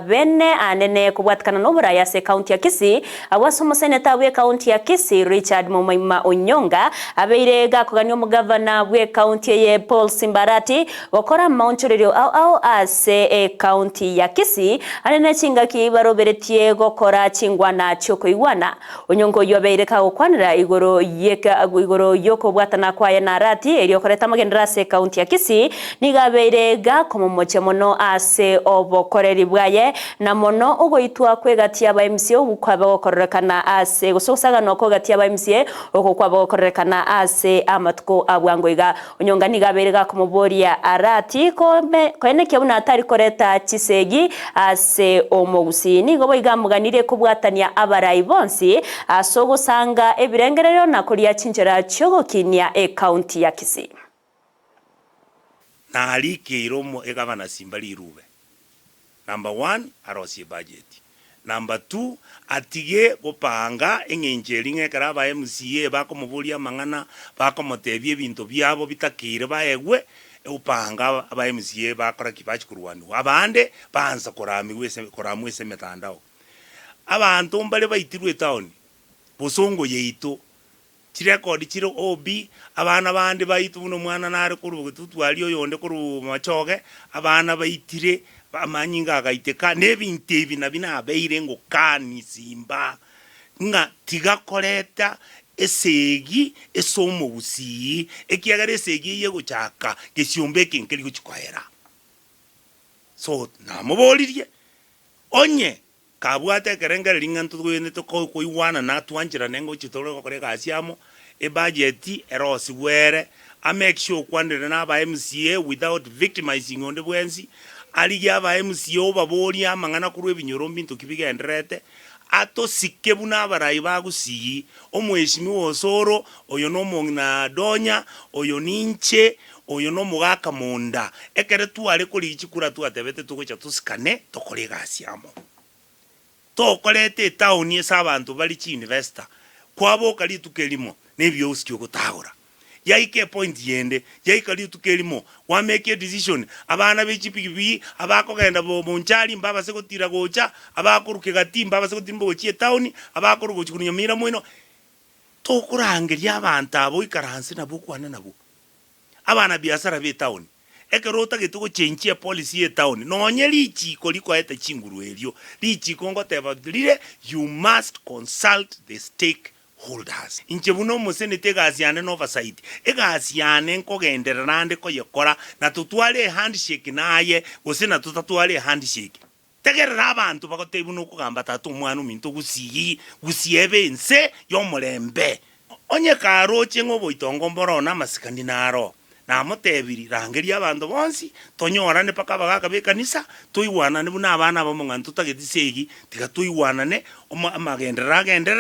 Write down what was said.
bene anene kobwatekana noborayi ase ekaunti ya Kisii, Agwo ase omoseneta bw'ekaunti ya Kisii Richard Momoima Onyonga abeire gakogania omogavana bw'ekaunti eye Paul Simbarati gokora amaonchorerio ao ao ase ekaunti ya Kisii are ne chingaki baroberetie gokora chingwana chiokoigwana. Onyonga oyio abeire kagokwanera igoro igoro yokobwatana kwaye na Arati erio koreta amagenderero ase ekaunti ya Kisii nigo abeire gakomomochia mono ase obokoreri bwaye Na mono ogoitwa kw'egati y'abaemisia okwo kwabe gokororekana ase, gose ogosaganwa kw'egati y'abaemisia okwo kwabe gokororekana ase amatuko a bwango iga. Onyonga nigo abeire gakomoboria Arati kome koenekia buna atari koreta chisegi ase omogusii. Nigo boigo amoganirie kobwatania abarai bonsi ase ogosanga ebirengererio na koria chinchera chiogokinia ecounty ya Kisii. Narikeire omo egavana Simba rirube. Number one, arosie ebudget. Number two, atige gopanga eng'encho eria ng'a ekero aba MCA bakomoboria amang'ana, bakomotebia ebinto biabo bitakeire baegwe, opanga aba MCA bakora ki? Bachia korwaniwa. Abande baansa koramiwa ase koramwa ase emetandao. Abanto mbare baitirwe etown, bosongo yaito. Chirekodi chire OB, abana bande baito buna omwana nare korwa bogetutu aria oyonde korwa machoge, abana baitire amanyinga agaiteka, na ebinto ebi nabio nabeire ngokani simba, ng'a tiga koreta esegi ase omogusii, ekiagera esegi eyio egochaka gesiomba eke nkeri gochia koera. So namoboririe, onye Kabwate ekerengererio ng'a ntogwenerete koigwana na twancherane ngochia tore gokora egasi amo, ebudget erosigwe ere, a make sure okwanire na aba MCA without victimizing onde bwensi, arigie aba MCA obaborie amang'ana korwa ebinyoro mbinto ki bigendererete, atosike buna abarai ba Gusii, omweshimiwa Osoro, oyo na omong'ina Donya, oyo ninche, oyo na omogaka monda. Ekere tware korigia chikura twatebete togocha tosikane tokore egasi amo. Tokoreta etaoni ase abanto bare chiinvestor, kwaboka rituko erimo na ebiosiki ogotagora. Yaika epoint yende, yaika rituko erimo, kwa make edecision, abana be chipigipigi abakogenda Bonchari mbabase gotira gocha, abakoruka egati mbabase gotirimboka gochia etaoni, abakoruka gochia korwa Nyamira moino, tokorangeria abanto aba oikaranse nabwo okwane nabwo. Abanabiasara b'etaoni, ekero otagete gochenchia epolicy y'etaoni, nonye richiko rikoete chinguru erio, richiko ngoteba rire you must consult the stake holders. Inche buna omoseneta egasi yane na oversight, egasi yane nkogenderera ande koyekora, na totware ehandshake naye gose na totatware ehandshake. Tegerera abanto bagotebia buna okogamba tata omwana ominto gusii, gusii ebe ense y'omorembe. Onye karoche ng'a oboitongo mboro na amasikani naro, namotebirie, Rangeria abanto bonsi, tonyorane mpaka abagaaka b'ekanisa, toigwanane buna abana abamo ng'a ntotageti segi, tiga toigwanane, amagenderero agenderere.